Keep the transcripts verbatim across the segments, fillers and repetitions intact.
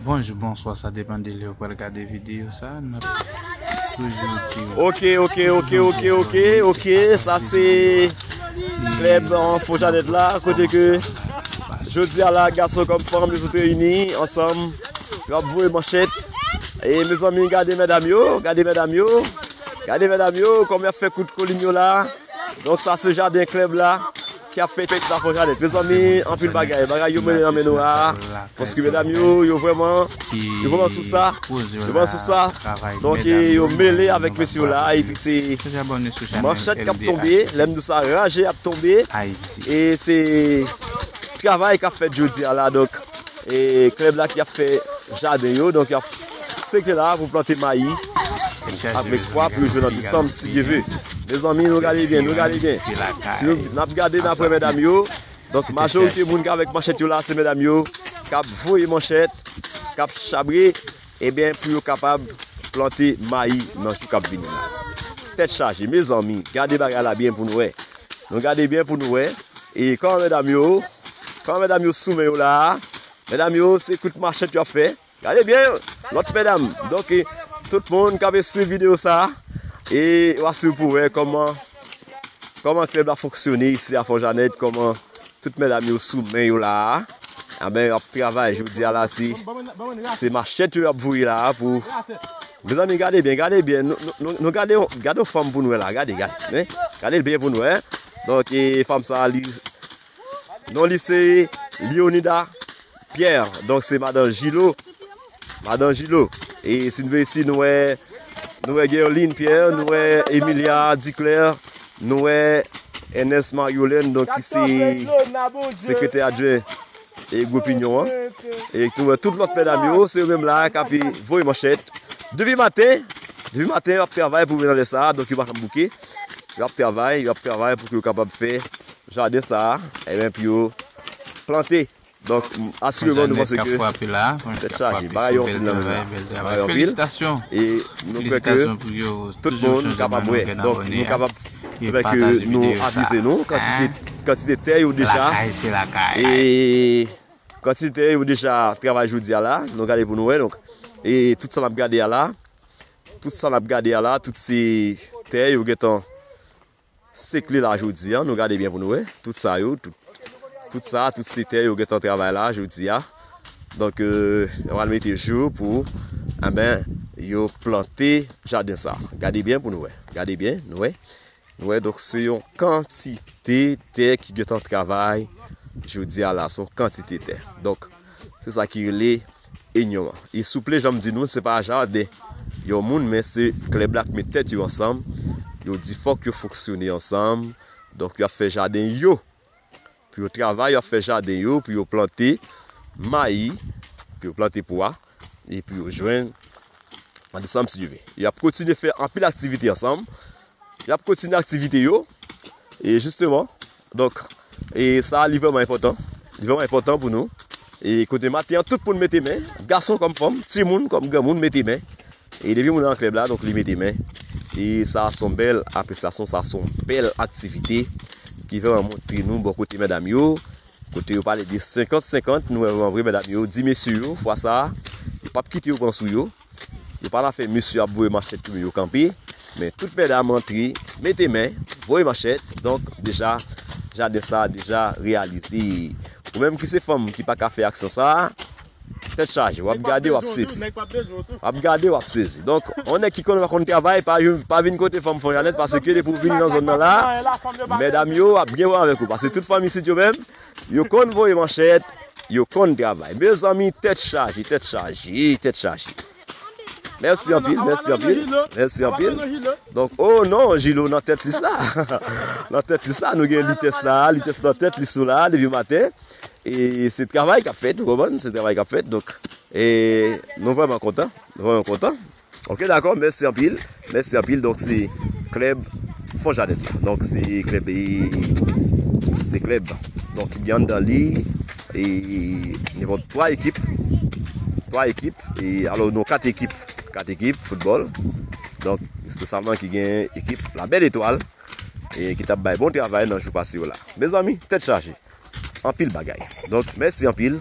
Bonjou, bonswa, sa depann de lè ou pral gade videyo sa. N ap toujou di w. Ok, ok, ok, ok, ok, ok. Sa se klèb an Fon Janèt la, kote ke jodi a la, gason kòm fanm, yo tout reyini ansanm. Yo ap voye manchèt. E mezanmi, gade medam yo, gade medam yo. Gade medam yo, kòman y ap fè kout kolin yo la. Donk sa se jaden klèb la ki ap fè fèt la Fon Janèt. Mezanmi, anpil bagay. Bagay yo mennen nan men nou a. Paske medam yo, yo vrèman, yo vrèman sou sa. Yo vrèman sou sa. Donk, e, yo mele avèk mesye yo la. Epi se manchèt k ap tonbe. Lè m di w sa, raje ap tonbe. E se travay k ap fèt jodi a la. Donk, e klèb la ki ap fè jaden yo. Donk, y ap sekte la pou plante mayi avèk pwa pou yo jwenn an desanm, si Dye ve. Mezanmi, nou gade byen, nou gade byen. Si nou, n ap gade, n ap wè medam yo. Donk, majorite moun k avèk manchèt yo la, se medam yo k ap voye manchèt, k ap chabre, ebyen, pou yo kapab plante mayi nan jou k ap vini la. Tèt chaje, mezanmi, gade bagay la byen pou nou wè. Nou gade byen pou nou wè. E kòman medam yo, kòman medam yo sou men yo la a? Medam yo, se kout manchèt y ap fè. Gade byen, lòt medam. Donk, e, tout moun k ap swiv videyo sa a, e w a swiv pou wè kòman, kòman klèb la fonksyone isi a Fon Janèt, kòman tout medam yo sou men yo la a. Anben, y ap travay jodi a la, se, se manchèt yo y ap voye la a pou, mezanmi, gade byen, gade byen. Nou, nou, nou, nou gade, gade yon fanm pou nou wè la, gade, gade. Gade l byen pou nou wè. Donk, e, fanm sa a, li, non li se Leonida Pierre. Donk, se madan Gilo. Madan Gilo. E si n vle isi, nou wè, nou wè Guerline Pierre, nou wè Emilia Duclair, nou wè Ernest Mariolène, donk, ki se sekretè adjwen e gwoup Inyon an. E nou wè tout lòt medam yo, se yo menm la k ap voye manchèt. Depi maten, depi maten, y ap travay pou rive nan lè sa a, donk yo pa janm bouke. Y ap travay, y ap travay pou ke yo kapab fè jaden sa a, ebyen, pou yo plante. Donk, asireman, nou panse ke tèt chaje, bagay yo anpil nan men la. Bagay yo anpil. E nou kwè ke tout moun kapab wè. Donk, nou kapab fè ke nou avize nou, kantite, kantite tè yo deja, e kantite tè yo deja travay jodi a la, nou gade pou nou wè. Donk, e tout sa n ap gade a la, tout sa n ap gade a la, tout se tè yo gentan sekle la jodi a, nou gade byen pou nou wè. Tout sa yo, tout, tout sa, tout se tè yo gentan travay la jodi a. Donk, e, yo pral mete jou pou, enben, yo plante jaden sa. Gade byen pou nou wè. Gade byen, nou wè. Nou wè, donk, se yon kantite tè ki gentan travay jodi a la. Se yon kantite tè. Donk, se sa ki rele Inyon an. E souple, jan m di nou, se pa jaden yon moun, men se klèb la k met tèt yo ansanm. Yo di fòk yo fonksyone ansanm. Donk, y ap fè jaden yo. Pou yo travay, y ap fè jaden yo, pou yo plante mayi, pou yo plante pwa, e pou yo jwenn an desanm, si Dye ve. Y ap kontinye fè anpil aktivite ansanm. Y ap kontinye aktivite yo. E jisteman, donk, e sa, li vrèman enpòtan. Li vrèman enpòtan pou nou. E kote maten an, tout moun mete men, gason kòm fanm, timoun kòm granmoun mete men. E depi moun nan klèb la, donk, li mete men. E sa, se yon bèl apresyasyon, sa, se yon bèl aktivite ki vrèman montre nou bò kote medam yo. Kote yo pale de senkant senkant, nou wè vrèman vre medam yo di mesye yo, fwa sa, yo p ap kite yo pran sou yo. Yo pa nan afè mesye ap voye manchèt pou yo kanpe, men tout medam antre, mete men, voye manchèt. Donk, deja, jaden sa deja reyalize. Ou menm ki se fanm ki pa ka fè aksyon sa, tèt chaje, w ap gade, w ap sezi. W ap gade, w ap sezi. Donk, yon nèg ki konn pa konn travay, pa, pa vin kote fanm Fon Janèt, paske depi w vini nan zòn nan la, medam yo ap byen pran avèk ou. Paske tout fanm isit yo menm, yo konn voye manchèt, yo konn travay. Mezanmi, tèt chaje, tèt chaje, tèt chaje. Mèsi anpil, mèsi anpil, mèsi anpil. Donk, oh non, Jilo nan tèt lis la. Nan tèt lis la, nou gen Litès la, Litès nan tèt lis nou la, depi maten. E se travay k ap fèt, ou konprann? Se travay k ap fèt, donk, e nou vrèman kontan, nou vrèman kontan. Ok, dakò, mèsi anpil, mèsi anpil. Donk, se klèb Fon Janèt la. Donk, se klèb, e, se klèb, donk, ki gen anndan li, e, nenpòt twa ekip, twa ekip, e, alò, non, kat ekip, kat ekip foutbòl. Donk, espesyalman ki gen ekip La Belle Étoile, e, ki t ap bay bon travay nan jou pase yo la. Mezanmi, tèt chaje. Anpil bagay. Donk, mèsi anpil.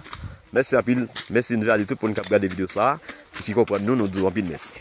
Mèsi anpil. Mèsi, nou te di tout moun k ap gade videyo sa a, ki konprann nou, nou di w anpil mèsi.